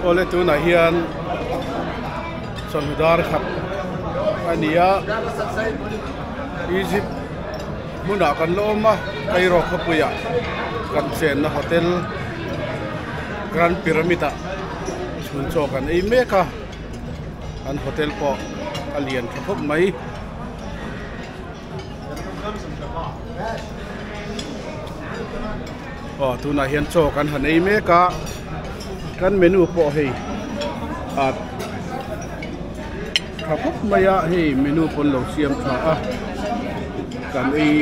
Awle tunah hian chawhnu dar khat a ni a, Egypt hmunah kan la awm a, Cairo khawpuiah kan chenna hotel Grand Pyramid ah chhun chaw kan ei mek a, an hotel pawh a lian tha khawp mai. Aw tunah hian chaw kan han ei mek a kan menu pawh hei a tha khawp mai a hei menu pawn lo siam tha a kan ei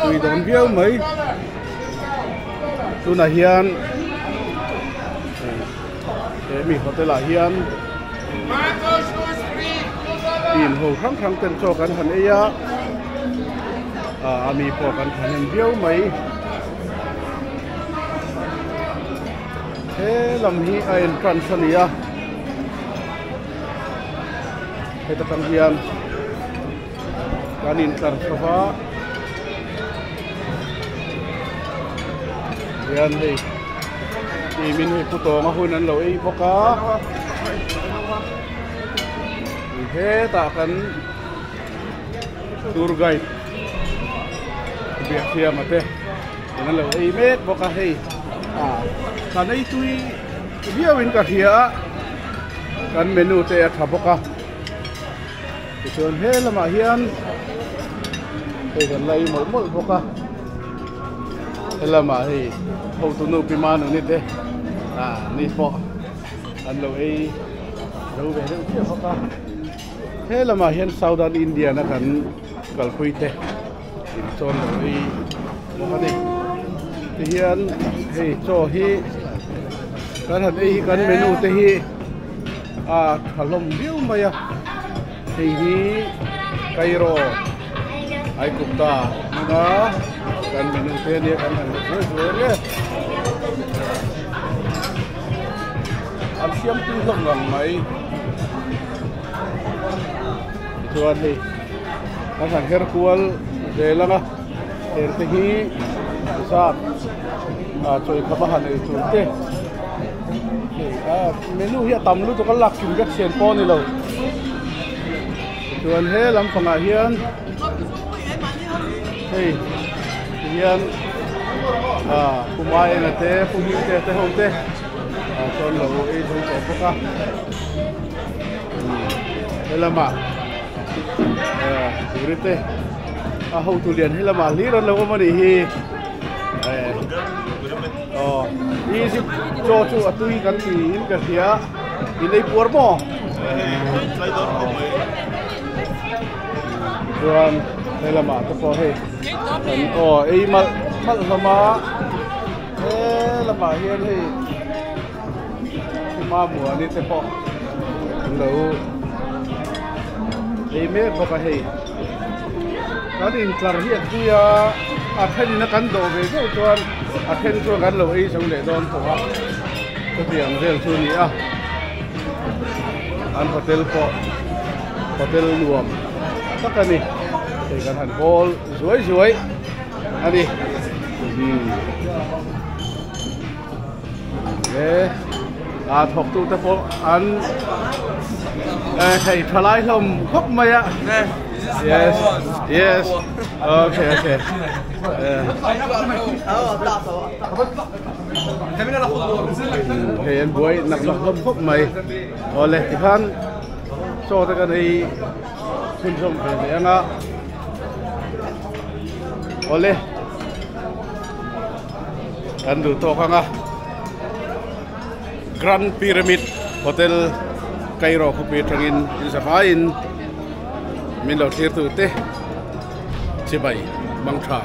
tui dawn viau mai tunah hian he mi hotel ah hian team ho hrang hrang ten chaw kan han ei a ah a mi pawh kan thahnem viau mai he lam hi a entrance a ni a heta tang hian kan intlar chho va hian hei team in hei pu tawnga hun an lo ei bawk a hetah kan tour guide biahthiama te an lo ei mek bawk a hei ah kan ei tui viau in ka hria a kan menu te a tha bawk a. Tichuan he lamah hian hei kan la ei mawlh mawlh bawk a he lamah hei hotu nu pi manuni te ah ni pawh an lo ei lo ve deuh chiah bawk a he lamah hian southern Indian a kan kalpui te inchawn lo ei bawk a ni tihian hei chaw hi kan han ei hi kan menu te hi. A tha hlawm viau mai a hei hi Cairo Aigupta hmanga kan menu te ania kan han la zuai zuai ania an siam tui hlawm ngang mai tichuan hei kan han her kual zel ang a her te hi zat ah chawi kham a han ei tur te. Menu hi a tam lutuk a lak kim vek sian pawh a ni lo chuan he lampangah hian hei ti hian ah puma enga te pu hming te te ho te ah chuan lo ei zo tawh bawk a he lamah ah turi te a hotu lian he lamah hlir an lo awm a nih hi. Aw Egypt chaw chu a tui kan ti in ka hria i lei puar maw chuan he lamah te pawh hei kan aw ei malh malh hlawm a he lamah hian hei Mamuani te pawh an lo ei mek bawk a hei. Kan intlar hi a tui a, a thenin a kan dawh ve deuh chuan a then chuan kan lo ei zo leh dawn tawh a, chutiang vel chu a ni a, an hotel pawh hotel nuam tak a ni, hei kan han hawl zuai zuai a ni. He a thawktu te pawh an hei tha lai hlawm khawp mai a yes yes okay okay hei an buai nak nak hlawm khawp mai awle tikhan chaw te kan ei chhunzawm ve leh ang a awle. Kan duh tawk ang a, Grand Pyramid Hotel Cairo khawpui atangin inzavaiin min lo thlir tute chibai mang tha.